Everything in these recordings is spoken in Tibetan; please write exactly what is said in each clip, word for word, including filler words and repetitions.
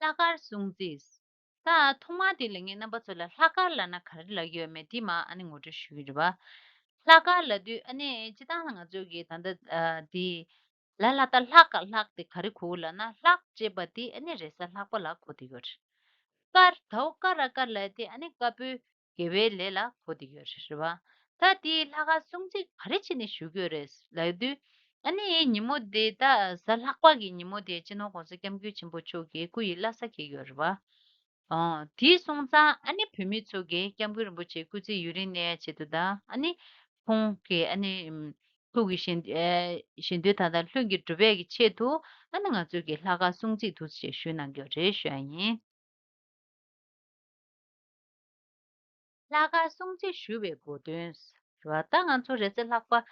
ལྷག་དཀར་སྲུང་བརྩི། ད་ཐོག་མར་དེ་ལ་ངས་རྣམ་པ་ཚོ་ལ་ལྷག་དཀར་ལབ་ན་ག་རེ་ལབ་ཀྱི་ཡོད་མེད་དེ་མར་ཨ་ནི་ངོ་སྤྲོད་ཞུ་གི་རེད་བ། ལྷག་དཀར་ལབ་དུས་ཨ་ནི་སྤྱིར་བཏང་ལ་ང་ཚོ་གི་ད་ལྟ་ཨ་དེ་ལ་ལ་ད་ལྷག་ག་ལྷག་དེ་ག་རེ་གོ་ལབ་ན་ལྷག་ཅེས་པ་དེ་ཨ་ནི་རེས་གཟའ་ལྷག་པ་ལ་གོ་དེ་ཡོད་རེད། དཀར་དའོ་དཀར་ར་དཀར་ལབ་དེ་ཨ་ནི་དཀར་པོའི་དགེ་བའི་ལས་ལ་གོ་དེ་ཡོད་རེད་བ། ད་དེ་ལྷག་དཀར་སྲུང་བརྩི་ག་རེ་བྱས་ནས་ཞུ་གི་ཡོད་རེད་ལབ་དུས། ཨ་ནི་ཉིན་མོ་དེ་ད་གཟའ་ལྷག་པ་གི་ཉིན་མོ་དེ་སྤྱི་ནོར་༸གོང་ས་༸སྐྱབས་མགོན་ཆེན་པོ་མཆོག་གི་སྐུ་ཡི་བླ་གཟའ་གི་ཡོད་རེད་བ། ཨོ། དེ་སོང་ཙང་ཨ་ནི་བོད་མི་ཚོ་གིས་༸སྐྱབས་མགོན་རིན་པོ་ཆེའི་སྐུ་ཚེ་ཡུན་རིང་གནས་ཡ་ཆེད་དུ་དང་ཨ་ནི་ཁོང་གི་ཨ་ནི་ཐུགས་ཀྱི་བཞེད་ཨེ་བཞེད་འདོད་དང་དང་ལྷུན་གྱིས་གྲུབ་པའི་གི་ཆེད་དུ་ཨ་ནི་ང་ཚོས་ཀྱི་ལྷག་དཀར་སྲུང་བརྩི་འདུག་ཅེས་ཞུས་གནང་རྒྱུ་རེད་ཞུ་ཡ་ཡིན། ལྷག་དཀར་སྲུང་བརྩི་ཞུ་བའི་གོ་དོན་རེད་བ། ད་ང་ཚོ་རེས་གཟའ་ལྷག་པ་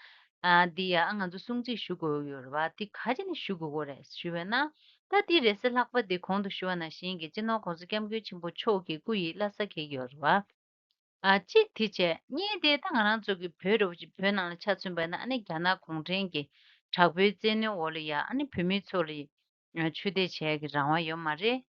ཨ་འདི་ཡ་ཨ་ང་ཚོ་སྲུང་བརྩི་ཞུ་དགོས་ཡོད་རེད་བ། འདི་ག་རེ་ནས་ཞུ་དགོས་ཀྱི་རེད་ཞུས་པ་ན། ད་འདི་རེས་གཟའ་ལྷག་པ་འདི་གོང་དུ་ཞུ་བ་ནང་བཞིན་གྱི་སྤྱི་ནོར་༸གོང་ས་༸སྐྱབས་མགོན་ཆེན་པོ་མཆོག་གི་སྐུ་ཡི་བླ་གཟའ་གི་ཡོད་རེད་བ། ཨ་གཅིག་དེ་བྱས། གཉིས་དེ་ད་ང་རང་ཚོ་གི་བོད་རེད་བ། བོད་ནང་ལ་ཆ་མཚོན་པ་ན་ཨ་ནི་རྒྱ་ནག་གུང་ཁྲན་གྱི་དྲག་པོའི་བཙན་གནོན་འོག་ལ་ཡ་ཨ་ནི་བོད་མི་ཚོ་ལ་ཡ་ཆོས་དད་བྱེད་ཡ་གི་རང་དབང་ཡོད་མ་རེད།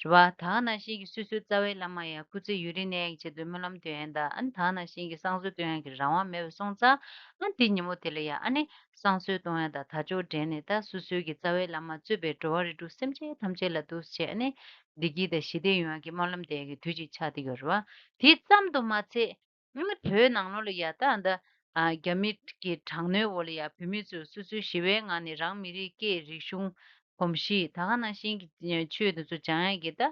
རེད་བ། ད་ག་ནང་བཞིན་གྱི་སོ་སོའི་རྩ་བའི་བླ་མ་ཡ་སྐུ་ཚེ་ཡུན་རིང་གནས་ཡ་གི་ཆེད་དུ་སྨོན་ལམ་འདོན་ཡ་དང་ཨ་ནི་ད་ག་ནང་བཞིན་གྱི་བསང་གསོལ་འདོན་ཡ་གི་རང་དབང་མེད་པ་སོང་ཙང་ཨ་ནི་དེ་ཉིན་མོ་དེ་ལ་ཡ་ཨ་ནི་བསང་གསོལ་གཏོང་ཡ་དང་དར་ལྕོག་སྦྲེལ་ནས་ད་སོ་སོའི་གི་རྩ་བའི་བླ་མ་གཙོས་པའི་འགྲོ་བ་རིགས་དྲུག་སེམས་ཅན་ཐམས་ཅད་ལ་འདུག་བྱས་ཨ་ནི་བདེ་སྐྱིད་དང་ཞི་བདེ་ཡོང་ཡ་གི་སྨོན་ལམ་འདེབས་ཡ་གི་དུས་ཅིག་ཆགས་བསྡད་ཡོད་རེད་བ། དེ་ཙམ་དུ་མ་ཚད། ཨ་ནི་བོད་ནང་ལོགས་ལ་ཡ་ད་ཨ་ད་ཨ་རྒྱ་མི་གི་དྲག་གནོན་འོག་ལ་ཡ་བོད་མི་ཚོས་སོ་སོའི་ཞི་བའི་ངང་ནས་རང་མི་རིགས་སྐད་རིག་གཞུང་གོམས་གཤིས་ད་ག་ནང་བཞིན་གྱི་ཆོས་དེ་ཚོ་སྦྱང་ཡ་གི་ད་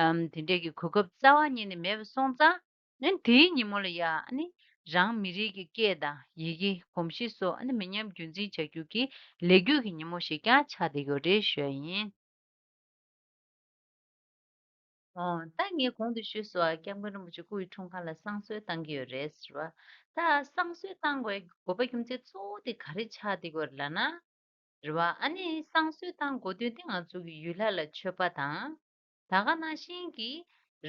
ཨམ་དེ་འདྲས་ཀྱི་གོ་སྐབས་རྩ་བ་ཉིད་ནས་མེད་པ་སོང་ཙང་ཨ་ནི་དེའི་ཉིན་མོ་ལ་ཡ་ཨ་ནི་རང་མི་རིགས་ཀྱི་སྐད་དང་ཡི་གེ་གོམས་གཤིས་སོགས་ཨ་ནི་མི་ཉམས་རྒྱུན་འཛིན་བྱ་རྒྱུ་གི་ལས་འགུལ་གྱི་ཉིན་མོ་ཞིག་ཀྱང་ཆགས་བསྡད་ཡོད་རེད་ཞུ་ཡ་ཡིན། ཨོ། ད་ངས་གོང་དུ་ཞུས་སོང་ཨ། སྐྱབས་མགོན་རིན་པོ་ཆེ་སྐུ་ཡི་འཁྲུངས་སྐར་ལ་བསང་གསོལ་བཏང་གི་ཡོད་རེད་ཟེར་བ། ད་བསང་གསོལ་བཏང་དགོས་དགོས་པ་རྒྱུ་མཚན་གཙོ་བོ་དེ་ག་རེ་ཆགས་བསྡད་ཀྱི་ཡོད་རེད་ལབ་ན། རེད་བ། ཨ་ནི་བསང་གསོལ་བཏང་དགོས་དོན་དེ་ང་ཚོ་གི་ཡུལ་ལྷ་ལ་མཆོད་པ་དང་། ད་ག་ནང་བཞིན་གྱི་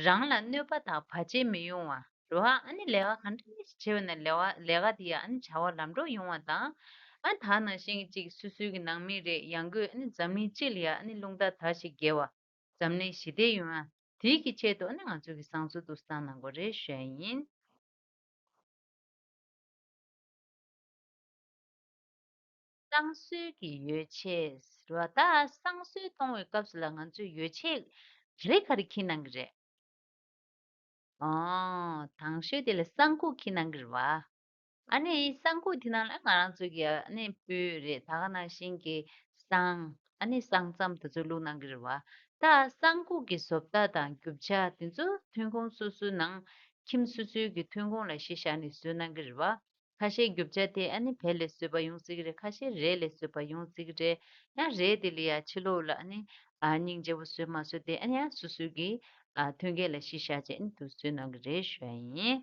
རང་ལ་གནོད་པ་དང་བར་ཆད་མི་ཡོང་བ། རེད་བ། ཨ་ནི་ལས་ཀ་ག་འདྲ་ཞིག་བྱས་པ་ན་ལས་ཀ་ལས་ཀ་དེ་ཡང་ཨ་ནི་བྱ་བ་ལམ་འགྲོ་ཡོང་བ་དང་། ཨ་ནི་ད་ག་ནང་བཞིན་གྱི་གཅིག་སོ་སོའི་གི་ནང་མི་རེད། ཡང་སྒོས་ཨ་ནི་འཛམ་གླིང་སྤྱི་ལ་ཡང་ཨ་ནི་རླུང་རྟ་དར་ཞིང་རྒྱས་པ། འཛམ་གླིང་ཞི་བདེ་ཡོང་ཡ། དེའི་གི་ཆེད་དུ་ཨ་ནི་ང་ཚོ་གི་བསང་གསོལ་དུ་བཏང་གནང་དགོས་རེད་ཞུ་ཡ་ཡིན། བསང་གསོལ་གྱི་ཡོ་བྱད་ཟེར་བ། ད་བསང་གསོལ་གཏོང་བའི་སྐབས་སུ་ལ་ང་ཚོས་ཡོ་བྱད་ག་རེ་ག་རེ་འཁྱེར་གནང་གི་རེད། ཨོ། དང་ཤོས་དེ་ལ་བསང་ཁུག་འཁྱེར་གནང་གི་རེད་བ། ཨ་ནི་བསང་ཁུག་དེ་ནང་ལ་ང་རང་ཚོ་གི་ཨ་ནི་སྤོས་རེད། ད་ག་ནང་བཞིན་གྱི་བསང་། ཨ་ནི་བསང་རྩམ་དེ་ཚོ་བླུགས་གནང་གི་རེད་བ། ད་བསང་ཁུག་གི་བཟོ་ལྟ་དང་རྒྱུ་ཆ་དེ་ཚོ་ཐོན་ཁུངས་སོ་སོའི་ནང་ཁྱིམ་སོ་སོའི་གི་ཐོན་ཁུངས་ལ་གཞི་བཞག་ནས་བཟོས་གནང་གི་རེད་བ། ཁ་ཤས་རྒྱུ་ཆ་དེ་ཨ་ནི་བལ་ལས་བཟོས་པ་ཡོང་སྲིད་ཀྱི་རེད། ཁ་ཤས་རས་ལས་བཟོས་པ་ཡོང་སྲིད་ཀྱི་རེད། ཡང་རས་དེ་ལ་ཡ་ཕྱི་ལོགས་ལ་ཨ་ནི་ཨ་སྙིང་རྗེ་པོ་བཟོས་མ་བཟོས་དེ་ཨ་ནི་ཡང་སོ་སོའི་གི་ཨ་ཐོན་སྐྱེད་ལ་གཞི་བཞག་བྱས་ཨ་ནི་དུ་བཟོས་གནང་གི་རེད་ཞུ་ཡ་ཡིན།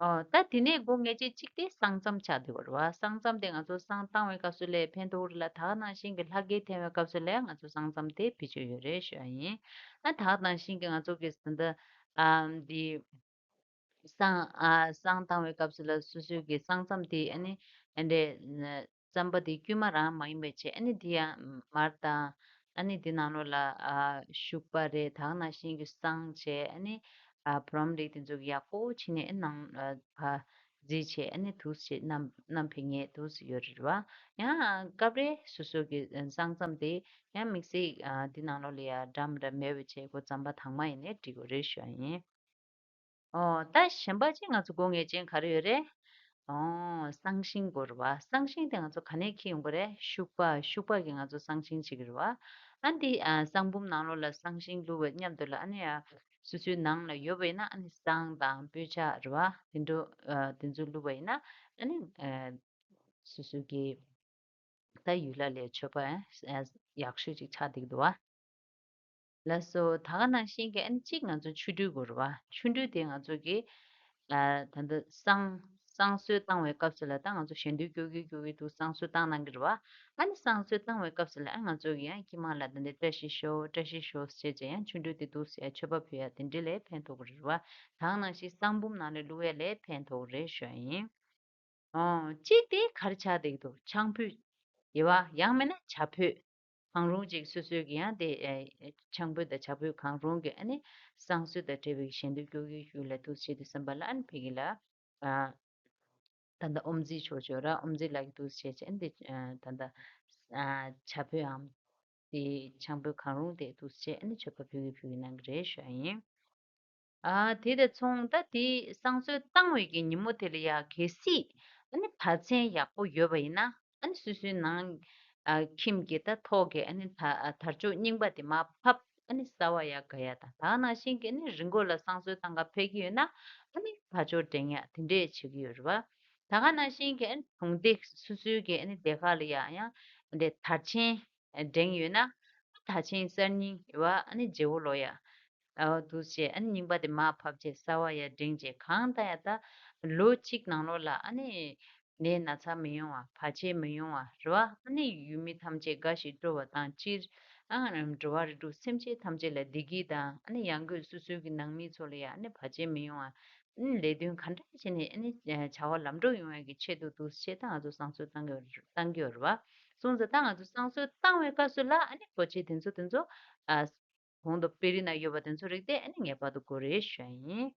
ཨོ། ད་དེ་ནས་འགོ་ངེས་ཅན་གཅིག་དེ་བསང་རྩམ་ཆགས་བསྡད་ཡོད་རེད་བ། བསང་རྩམ་དེ་ང་ཚོ་བསང་བཏང་བའི་སྐབས་སུ་ལ་ཕན་ཐོགས་རེད་ལ། ད་ག་ནང་བཞིན་གྱི་ལྷ་སྐལ་ཐོན་པའི་སྐབས་སུ་ལ་ང་ཚོ་བསང་རྩམ་དེ་བེད་སྤྱོད་ཡོད་རེད་ཞུ་ཡ་ཡིན། ཨ་ད་ག་ནང་བཞིན་གྱི་ང་ཚོ་གི་ཟིན་ད་ཨ་འདི་བསང་ཨ་བསང་བཏང་བའི་སྐབས་སུ་ལ་སོ་སོའི་གི་བསང་རྩམ་དེ་ཨ་ནི་ཨ་འདྲས། རྩམ་པ་དེ་དཀྱུས་མ་རང་མ་ཡིན་པ་བྱས་ཨ་ནི་དེ་ཡང་མར་བཏང་། ཨ་ནི་དེ་ནང་ལོགས་ལ་ཨ་ཤུག་པ་རེད། ད་ག་ནང་བཞིན་གྱི་བསང་བྱས་ཨ་ནི་ཨ་བུ་རམ་རིགས་དེ་ཚོ་གི་ཡག་པོ་བྱས་ནས་ཨ་ནང་ཨ་ཕར་བརྫིས་བྱས་ཨ་ནི་དུག་བྱས་བསྣམས་བསྣམས་ཕེབས་མཁན་དུག་ཡོད་རེད་བ། ཡང་སྐབས་རེ་སོ་སོ་གི་བསང་རྩམ་དེ་ཡང་དམིགས་བསལ་ཨ་དེ་ནང་ལོགས་ལ་ཡ་འདྲ་མི་འདྲ་མེད་པ་བྱས་ཁོ་རྩམ་པ་དྭངས་མ་ཡིན་ནའི་འགྲིག་གི་རེད་ཞུ་ཡ་ཡིན། ཨོ། ད་གཞན་པ་ཅིག་ང་ཚོ་དགོས་ངེས་ཅན་ག་རེ་ཡོད་རེད། ཨོ། བསང་ཤིང་དགོས་རེད་བ། བསང་ཤིང་དེ་ང་ཚོ་ག་ནས་འཁྱེར་ཡོང་གི་རེད། ཤུག་པ། ཤུག་པ་གིས་ང་ཚོ་བསང་ཤིང་བྱེད་ཀྱི་རེད་བ། ཨ་འདི་ཨ་བསང་འབུམ་ནང་ལོགས་ལ་བསང་ཤིང་བླུགས་པའི་མཉམ་དུ་ལ་ཨ་ནི་ཡ་སོ་སོའི་ནང་ལ་ཡོད་པ་ཡིན་ན་ཨ་ནི་བསང་དང་སྤོས་ཆས་རེད་བ། དེ་འདྲ་ཨ་དེ་ཚོ་བླུགས་པ་ཡིན་ན་ཨ་ནི་ཨ་སོ་སོ་གི་ད་ཡུལ་ལྷ་ལ་མཆོད་པ་ཨ་ཡག་ཤོས་ཅིག་ཆགས་བསྡད་ཀྱི་འདུག་བ། ལགས་སོ། ད་ག་ནང་བཞིན་གྱི་ཨ་ནི་གཅིག་ང་ཚོ་ཆོ་འཕྲུལ་དགོས་རེད་བ། ཆོ་འཕྲུལ་དེ་ང་ཚོ་གི་ཨ་ད་ལྟ་བསང་བསང་གསོལ་བཏང་བའི་སྐབས་སུ་ལ་ད་ང་ཚོ་ཞལ་འདོན་སྐྱོར་གི་སྐྱོར་གི་འདུག་བསང་གསོལ་བཏང་གནང་གི་རེད་བ། ཨ་ནི་བསང་གསོལ་བཏང་བའི་སྐབས་སུ་ལ་ཨ་ང་ཚོ་གི་ཡང་དཀྱིལ་མ་ལ་ད་ལྟ་བཀྲ་ཤིས་ཤོག་བཀྲ་ཤིས་ཤོག་ཟེར་བྱས་ཡང་ཆོ་འཕྲུལ་དེ་འདུག་ཟེར་མཆོད་པ་ཕུལ་ཡ་དེ་འདྲ་ལ་ཕན་ཐོགས་ཀྱི་རེད་བ། ད་ག་ནང་བཞིན་བསང་འབུམ་ནང་ལ་བླུགས་ཡ་ལ་ཕན་ཐོགས་ཀྱི་རེད་ཞུ་ཡ་ཡིན། ཨོ། གཅིག་དེ་ག་རེ་ཆགས་བསྡད་ཀྱི་འདུག་ཆང་ཕུད། ཡེ་བ། ཡང་མིན་ན་ཇ་ཕུད། གང་རུང་ཅིག་སོ་སོའི་གི་ཡང་དེ་ཨ་ཆང་ཕོད་དང་ཇ་ཕོད་གང་རུང་གི་ཨ་ནི་བསང་གསོལ་དང་འབྲེལ་བའི་ཞལ་འདོན་སྐྱོར་གྱི་ཞུ་ལ་འདུག་བྱེད་དུས་ཙམ་པ་ལ་ཨ་ནི་ཕ་གི་ལ་ཨ་ད་ལྟ་ཨོམ་རྩིས་ཆོག་ཆོག་ར་ཨོམ་རྩིས་ལགས་ཀྱི་འདུག་བྱེད་ཅེས་ཨ་ནི་དེ་ཨ་ད་ལྟ་ཨ་ཇ་ཕོད་ཨམ་དེ་ཆང་ཕོད་གང་རུང་དེ་འདུག་བྱེད་ཨ་ནི་མཆོད་པ་ཕུལ་གི་ཕུལ་གི་གནང་གི་རེད་ཞུ་ཡ་ཡིན། ཨ་དེ་དང་མཚུངས་ད་དེ་བསང་གསོལ་བཏང་བའི་གི་ཉིན་མོ་དེ་ལ་ཡ་གལ་སྲིད་ཨ་ནི་བར་ཆད་ཡག་པོ་ཡོད་པ་ཡིན་ན་ཨ་ནི་སོ་སོའི་ནང་ཨ་ཁྱིམ་གྱི་ད་ཐོག་གི་ཨ་ནི་ད་ཨ་དར་ལྕོག་རྙིང་པ་དེ་མར་ཕབ་ཨ་ནི་གསར་པ་ཡར་དགའ་ཡ་དང་ད་ག་ནང་བཞིན་གྱི་ཨ་ནི་རི་མགོ་ལ་བསང་གསོལ་བཏང་ག་ཕེབས་ཀྱི་ཡོད་ན་ཨ་ནི་དར་ལྕོག་འགྲེང་ཡ་དེ་འདྲས་བྱེད་ཀྱི་ཡོད་རེད་བ། ད་ག་ནང་བཞིན་གྱི་ཨ་ནི་གྲོང་སྡེ་སོ་སོའི་གི་ཨ་ནི་སྡེ་ཁག་ལ་ཡ་ཡང་འདི་དར་ཆེན་འགྲེང་ཡོད་ན་དར་ཆེན་གསར་རྙིང་ཡོད་བ་ཨ་ནི་བརྗེ་བོ་ལོ་ཡ། ཨོ་འདུག་བྱས་ཨ་ནི་རྙིང་པ་དེ་མར་ཕབ་བྱས་གསར་པ་ཡར་འགྲེང་བྱས་གང་ལྟར་ཡ་ད་ལོ་གཅིག་ནང་ལོགས་ལ་ཨ་ནི་ནད་ན་ཚ་མི་ཡོང་བ་བར་ཆད་མི་ཡོང་བ་རེད་བ། ཨ་ནི་ཡུལ་མི་ཐམས་ཅད་དགའ་ཞིང་སྤྲོ་བ་དང་སྤྱིར་ཨ་འགྲོ་བ་རིགས་དྲུག་སེམས་ཅན་ཐམས་ཅད་ལ་བདེ་སྐྱིད་དང་ཨ་ནི་ཡང་སྒོས་སོ་སོའི་གི་ནང་མི་ཚོ་ལ་ཡ་ཨ་ནི་བར་ཆད་མི་ཡོང་བ་ཨ་ནི་ལས་དོན་ག་འདྲ་བྱས་ནས་ཨ་ནི་བྱ་བ་ལམ་འགྲོ་ཡོང་ཡ་གི་ཆེད་དུ་འདུག་བྱས་ད་ང་ཚོ་བསང་གསོལ་བཏང་གི་ཡོད་བཏང་གི་ཡོད་རེད་བ། སོང་ཙང་ད་ང་ཚོ་བསང་གསོལ་བཏང་བའི་སྐབས་སུ་ལ་ཨ་ནི་གོ་ཆེ་དེ་ཚོ་དེ་ཚོ་ཨ། གོང་དུ་དཔེ་རིས་ན་ཡོད་པ་དེ་ཚོ་རིགས་དེ་ཨ་ནི་ངེས་པར་དུ་དགོས་རེད་ཞུ་ཡ་ཡིན།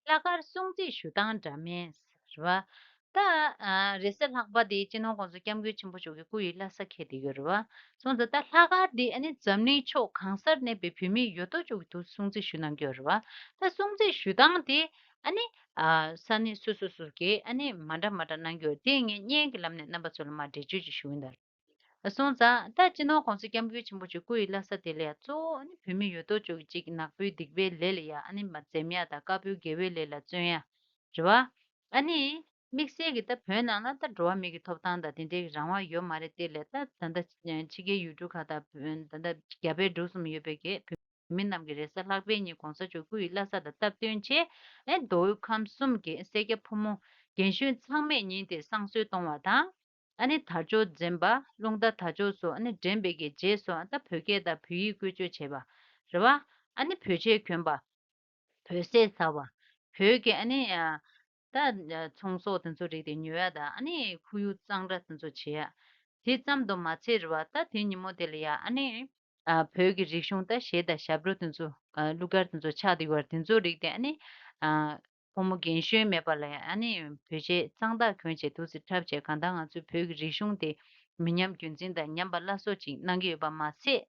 ལྷག་དཀར་སྲུང་བརྩི་ཞུ་སྟངས་འདྲ་མིན་རེད་བ། ད་ཨ་རེས་གཟའ་ལྷག་པ་དེ་སྤྱི་ནོར་༸གོང་ས་༸སྐྱབས་མགོན་ཆེན་པོ་མཆོག་གི་སྐུ་ཡི་བླ་གཟའ་འཁེལ་བསྡད་ཡོད་རེད་བ། སོང་ཙང་ད་ལྷག་དཀར་དེ་ཨ་ནི་འཛམ་གླིང་ཕྱོགས་གང་སར་གནས་པའི་བོད་མི་ཡོད་དོ་ཅོག་གི་ཐོག་སྲུང་བརྩི་ཞུ་གནང་གི་ཡོད་རེད་བ། ད་སྲུང་བརྩི་ཞུ་སྟངས་དེ་ཨ་ནི་ཨ་ས་གནས་སོ་སོ་སོ་གིས་ཨ་ནི་མ་འདྲ་མ་འདྲ་གནང་གི་ཡོད་རེད། དེ་ངས་བརྙན་གྱི་ལམ་ནས་རྣམ་པ་ཚོ་ལ་མར་འགྲེལ་བརྗོད་ཅིག་ཞུ་གི་ཡིན་ད། སོང་ཙང་ད་སྤྱི་ནོར་༸གོང་ས་༸སྐྱབས་མགོན་ཆེན་པོ་མཆོག་སྐུ་ཡི་བླ་གཟའ་དེ་ལ་ཡང་གཙོ་བོ་ཨ་ནི་བོད་མི་ཡོད་དོ་ཅོག་གཅིག་ནག་པོའི་སྡིག་པའི་ལས་ལ་ཡ་ཨ་ནི་མ་འཛེམ་ཡ་དང་དཀར་པོའི་དགེ་བའི་ལས་ལ་བརྩོན་ཡ་རེད་བ། ཨ་ནི་དམིགས་བསལ་གྱི་ད་བོད་ནང་ལ་ད་འགྲོ་བ་མི་གི་ཐོབ་ཐང་དང་དེ་འདྲའི་རང་དབང་ཡོད་མ་རེད། དེ་ལས་ད་ད་ལྟ་ཕྱི་རྒྱལ་ཡུལ་གྲུ་ཁག་དང་ད་ལྟ་རྒྱ་བལ་འབྲུག་གསུམ་ཡོད་པའི་གི་བོད་མི་རྣམས་ཀྱི་རེས་གཟའ་ལྷག་པའི་ཉིན་༸གོང་ས་མཆོག་སྐུ་ཡི་བླ་གཟའ་དང་སྟབས་བསྟུན་བྱས་ཨ་ནི་མདོ་དབུས་ཁམས་གསུམ་གྱི་སེར་སྐྱ་ཕོ་མོ་རྒན་གཞོན་ཚང་མས་ཉིན་དེར་བསང་གསོལ་གཏོང་བ་དང་། ཨ་ནི་དར་ལྕོག་འཛིན་པ། རླུང་རྟ་དར་ལྕོག་སོགས་ཨ་ནི་འགྲེམས་པའི་གི་རྗེས་སུ་ཨ་ད་བོད་སྐད་དང་བོད་ཡིག་བཀོལ་སྤྱོད་བྱེད་པ་རེད་བ། ཨ་ནི་བོད་ཆས་གྱོན་པ། བོད་ཟས་ཟ་བ། བོད་ཀྱི་ཨ་ནི་ཨ་ད་ཚོང་ཟོག་དེ་ཚོ་རིགས་དེ་ཉོ་ཡ་དང་ཨ་ནི་ཁོར་ཡུག་གཙང་སྦྲ་དེ་ཚོ་བྱེད་ཡ། དེ་ཙམ་དུ་མ་ཚད་རེད་བ། ད་དེ་ཉིན་མོ་དེ་ལ་ཡ་ཨ་ནི་ཨ་བོད་ཀྱི་རིག་གཞུང་ད་གཞས་དང་ཞབས་བྲོ་དེ་ཚོ་ཨ་གླུ་གར་དེ་ཚོ་ཆགས་བསྡད་ཡོད་རེད། དེ་ཚོ་རིགས་དེ་ཨ་ནི་ཨ། ཕོ་མོ་རྒན་གཞོན་མེད་པ་ལ་ཨ་ནི་བོད་ཆས་གཙང་དག་གྱོན་བྱས་འདུག་སེ་འཁྲབ་བྱས་གང་ལྟར་ང་ཚོའི་བོད་ཀྱི་རིག་གཞུང་དེ་མི་ཉམས་རྒྱུན་འཛིན་དང་ཉམས་པ་སླར་གསོ་ཅིག་གནང་གི་ཡོད་པ་མ་ཟད།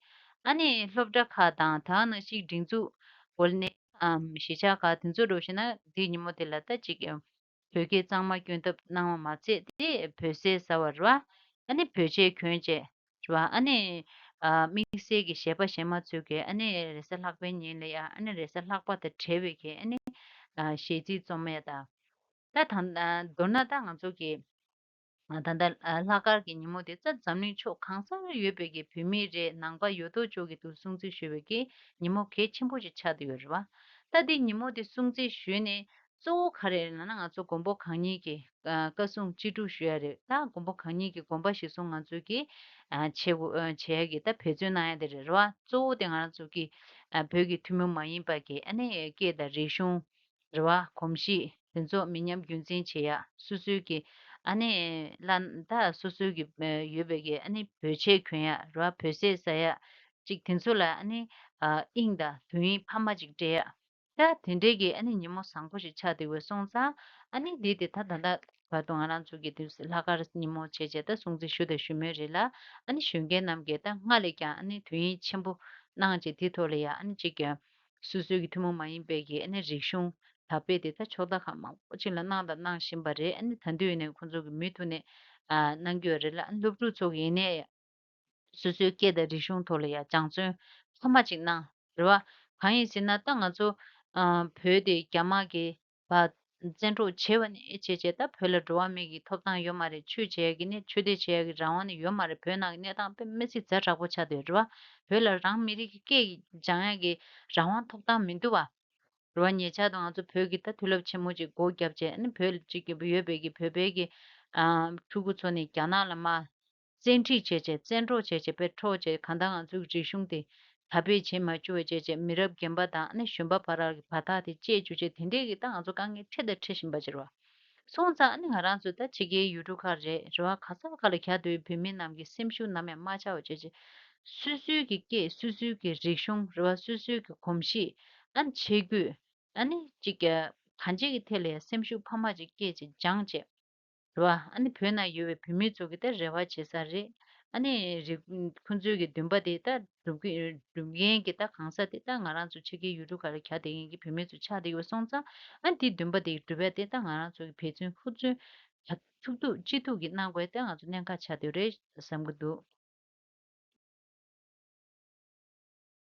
ཨ་ནི་སློབ་གྲྭ་ཁག་དང་ད་ག་ནང་བཞིན་སྒྲིག་འཛུགས་འོག་ནས་ཨམ་གཞིས་ཆགས་ཁག་དེ་ཚོ་འགྲོ་ཤེ་ན་དེའི་ཉིན་མོ་དེ་ལ་ད་ཅིག་བོད་སྐད་གཙང་མ་སྐྱོན་ཐབས་གནང་བ་མ་ཚད་དེ་བོད་ཟས་ཟ་བ་རེད་བ། ཨ་ནི་བོད་ཆས་གྱོན་བྱས། རེད་བ། ཨ་ནི་ཨ་དམིགས་བསལ་གྱི་གཞས་པ་གཞས་མ་ཚོས་ཀྱིས་ཨ་ནི་རེས་གཟའ་ལྷག་པའི་ཉིན་ལ་ཡ་ཨ་ནི་རེས་གཟའ་ལྷག་པ་དང་འབྲེལ་བའི་གི་ཨ་ནི་ཨ་གཞས་ཚིག་རྩོམ་ཡ་དང་། ད་ད་ཨ་མདོར་ན་ད་ང་ཚོ་གི་ཨ་ད་ལྟ་ཨ་ལྷག་དཀར་གྱི་ཉིན་མོ་དེ་ད་འཛམ་གླིང་ཕྱོགས་གང་སར་ཡོད་པའི་གི་བོད་མི་རེད། ནང་པ་ཡོད་དོ་ཅོག་གི་འདུག་སྲུང་བརྩི་ཞུ་བའི་གི་ཉིན་མོ་གལ་ཆེན་པོ་ཞིག་ཆགས་བསྡད་ཡོད་རེད་བ། ད་འདི་ཉིན་མོ་དེ་སྲུང་བརྩི་ཞུས་ནས། གཙོ་བོ་ག་རེ་རེད་ལབ་ན་ང་ཚོ་མགོན་པོ་གང་ཉིད་ཀྱི་ཨ་བཀའ་གསུང་ཅི་སྒྲུབ་ཞུ་ཡ་རེད། ད་མགོན་པོ་གང་ཉིད་ཀྱི་དགོངས་པ་གཞིར་བཟུང་ང་ཚོས་ཀྱི་ཨ་བྱེད་དགོས་ཨ་བྱེད་ཡ་གི་ད་འབད་བརྩོན་གནང་ཡ་དེ་རེད་རེད་བ། གཙོ་བོ་དེ་ང་རང་ཚོ་གི་ཨ་བོད་ཀྱི་ཐུན་མོང་མ་ཡིན་པ་གི་ཨ་ནི་སྐད་དང་རིག་གཞུང་རེད་བ། གོམས་གཤིས་དེ་ཚོ་མི་ཉམས་རྒྱུན་འཛིན་བྱེད་ཡ། སོ་སོའི་གི་ཨ་ནི་ལ་ད་སོ་སོའི་གི་ཨ་ཡོད་པའི་གི་ཨ་ནི་བོད་ཆས་གྱོན་ཡ་རེད་བ། བོད་ཟས་ཟ་ཡ་ཅིག་དེ་ཚོ་ལ་ཨ་ནི་ཨ་དབྱིངས་དང་དོན་ཡིན་ཕ་མ་ཅིག་སྤྲད་ཡ། ད་དེ་འདྲའི་གི་ཨ་ནི་ཉིན་མོ་བཟང་པོ་ཞིག་ཆགས་བསྡད་ཡོད་སོང་ཙང་ཨ་ནི་འདི་དེ་ད་ད་ལྟ་བར་དུ་ང་རང་ཚོ་གི་དུས་ལྷག་དཀར་ཉིན་མོ་བྱས་བྱས་ད་སྲུང་བརྩི་ཞུ་དང་ཞུ་མུས་རེད་ལ། ཨ་ནི་ཞུ་མཁན་རྣམས་ཀྱིས་ད་སྔ་ལས་ཀྱང་ཨ་ནི་དོན་ཡིད་ཆེན་པོ་གནང་བྱས་དེ་ཐོག་ལ་ཡ་ཨ་ནི་གཅིག་ཀྱང་སོ་སོའི་གི་ཐུན་མོང་མ་ཡིན་པའི་གི་ཨ་ནི་རིག་གཞུང་དར་སྤེལ་དེ་ད་ཕྱོགས་མཐའ་ཁག་མང་པོ་ཅིག་ལ་གནང་དང་གནང་བཞིན་པ་རེད། ཨ་ནི་ད་དུང་ཡིན་ནའི་ཁོང་ཚོ་གི་མུ་མཐུད་ནས་ཨ་གནང་གི་ཡོད་རེད་ལ། ཨ་ནི་སློབ་ཕྲུག་ཚོ་གི་ཡིན་ནའི། སོ་སོའི་སྐད་དང་རིག་གཞུང་ཐོག་ལ་ཡང་སྦྱང་བརྩོན་ཐོག་མ་ཅིག་གནང་རེད་བ། གང་ཡིན་ཟེར་ན་ད་ང་ཚོ་ཨ་བོད་དེ་རྒྱ་དམར་གྱིས་བ་བཙན་འཕྲོག་བྱས་པ་ནས་བྱས་བྱས་ད་བོད་ལ་འགྲོ་བ་མི་གི་ཐོབ་ཐང་ཡོད་མ་རེད། ཆོས་བྱེད་ཡ་གི་ནི་ཆོས་དད་བྱེད་ཡ་གི་རང་དབང་ནི་ཡོད་མ་རེད། བོད་ནང་གི་གནས་སྟངས་དཔེ་མི་སྲིད་ཛ་དྲག་པོ་ཆགས་བསྡད་ཡོད་རེད་བ། བོད་ལ་རང་མི་རིགས་ཀྱི་སྐད་སྦྱང་ཡ་གི་རང་དབང་ཐོབ་ཐང་མི་འདུག་བ། རེད་བ། ཉེ་ཆར་དུ་ང་ཚོ་བོད་ཀྱི་ད་མཐུན་རླབས་ཆེན་མོ་ཅིག་སྒོ་བརྒྱབ་བྱས་ཨ་ནི་བོད་ལ་ཅིག་ཡོད་པའི་གི་བོད་པའི་གི་ཨ་ཕྲུ་གུ་ཚོ་ནི་རྒྱ་ནག་ལ་མ་བཙན་ཁྲིད་བྱས་བྱས་བཙན་འཕྲོག་བྱས་བྱས་དཔེ་འཕྲོག་བྱས་གང་ལྟར་ང་ཚོའི་རིག་གཞུང་དེ་དར་སྤེལ་བྱེད་མ་བཅུག་པ་བྱས་བྱས་མི་རབས་རྒན་པ་དང་ཨ་ནི་གཞོན་པ་བར་གྱི་བར་ཐག་དེ་བཅད་བཅུག་བྱས་དེ་འདྲས་ཀྱི་ད་ང་ཚོ་དཀའ་ངལ་འཕྲད་དང་འཕྲད་བཞིན་པ་ཅིག་རེད་ སོང་ཙང་ཨ་ནི་ང་རང་ཚོ་ད་ཕྱི་རྒྱལ་ཡུལ་གྲུ་ཁག་རེད་རེད་བ། ག་ས་ག་ལ་གྱ་སྡོད་པའི་བོད་མི་རྣམས་ཀྱི་སེམས་ཤུགས་ནམ་ཡང་མ་ཆག་པ་བྱས་བྱས། སོ་སོའི་གི་སྐད། སོ་སོའི་གི་རིག་གཞུང་རེད་བ། སོ་སོའི་གི་གོམས་གཤིས། ཨ་ནི་ཆས་གོས། ཨ་ནི་ཅིག་ག་གང་ཅིའི་གི་ཐད་ལ་ཡང་སེམས་ཤུགས་འཕར་མ་ཅིག་སྐྱེད་ཅིག་སྦྱངས་བྱས། རེད་བ། ཨ་ནི་བོད་ནང་ཡོད་པའི་བོད་མི་ཚོ་གི་ད་རེ་བ་བྱེད་ས་རེད། ཨ་ནི་རེ། ཁོང་ཚོའི་གི་འདུན་པ་དེ་ད་སྒྲུབ་ཀྱི་སྒྲུབ་མཁན་གྱི་ད་གང་ཟག་དེ་ད་ང་རང་ཚོ་ཕྱི་རྒྱལ་ཡུལ་གྲུ་ཁག་ལ་གྱ་སྡོད་མཁན་གྱི་བོད་མི་ཚོ་ཆགས་བསྡད་ཡོད་སོང་ཙང་། ཨ་ནི་དེའི་འདུན་པ་དེ་སྒྲུབ་ཡ་དེ་ད་ང་རང་ཚོ་གི་འབད་བརྩོན་ཧུར་བརྩོན་ག་ཐུབ་ཐུབ་ཅི་ཐུབ་ཀྱིས་གནང་དགོས་ད་ང་ཚོ་གནད་འགག་ཆགས་བསྡད་ཡོད་རེད་བསམ་གྱི་འདུག